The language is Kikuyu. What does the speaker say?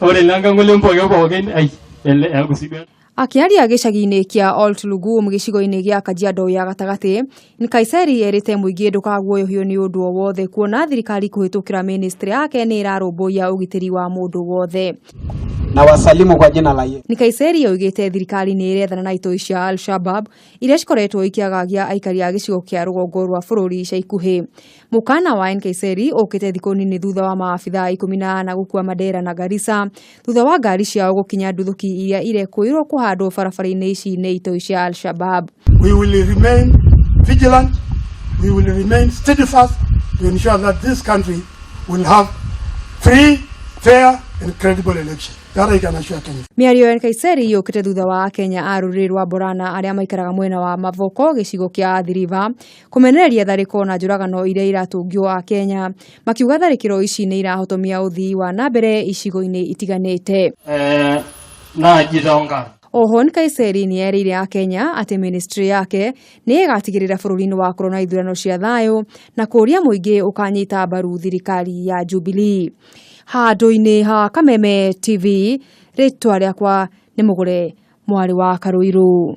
Ore ina enkang ole mpoke pookin ai ele eeku sii duo. Akĩaria gĩcagi-inĩ kĩa Oltlughum gĩcigo-inĩ gĩa Kajiado ya gatagatĩ, Nkaiseri erĩte mũingĩ ndũkaguoyohio nĩ ũndũ o wothe kuona thirikari kũhĩtũkĩra ministry yake nĩ ĩrarũmbũiya ũgitĩri wa mũndũ wothe. Na wasalimu kwa jina la Yesu. Nkaiseri oigĩte thirikari nĩ ĩrethana na itoi cia Al-Shabab iria cikoretwo ikĩagagia aikari a gĩcigo kĩa rũgongo rwa bũrũri ica ikuhĩ. Mũkana wa Nkaiseri ũkĩte thikũ nini thutha wa maabithaa 14 gũkua Mandera na Garissa thutha wa ngari ciao gũkinya nduthũki iria irekũĩrwo kũhandwo barabara-inĩ ici nĩ itoi cia Al-Shabab. We will remain vigilant, we will remain steadfast to ensure that this country will have free, fair and credible election. That I can assure Kenya. Mĩario ya Nkaiseri yũkĩte thutha wa Akenya a rũrĩrĩ rwa Borana arĩa maikaraga mwena wa Mavoko gĩcigo kĩa Athi River kũmenereria tharĩko na njũragano iria iratũngio Akenya, makiuga tharĩkĩro ici nĩ irahotomia ũthii wa na mbere icigo-inĩ itiganĩte. Naaji toonkarn. Oho Nkaiseri nĩ erĩire Akenya atĩ ministry yake nĩ ĩgatigĩrĩra bũrũri-inĩ wakorwo na ithurano cia thayũ na kũũria mũingĩ ũkanyita mbaru thirikari ya Jubilee. Handũ-inĩ ha Kameme TV, rĩtwa rĩakwa nĩ Mũgũre mwarĩ wa Karũirũ.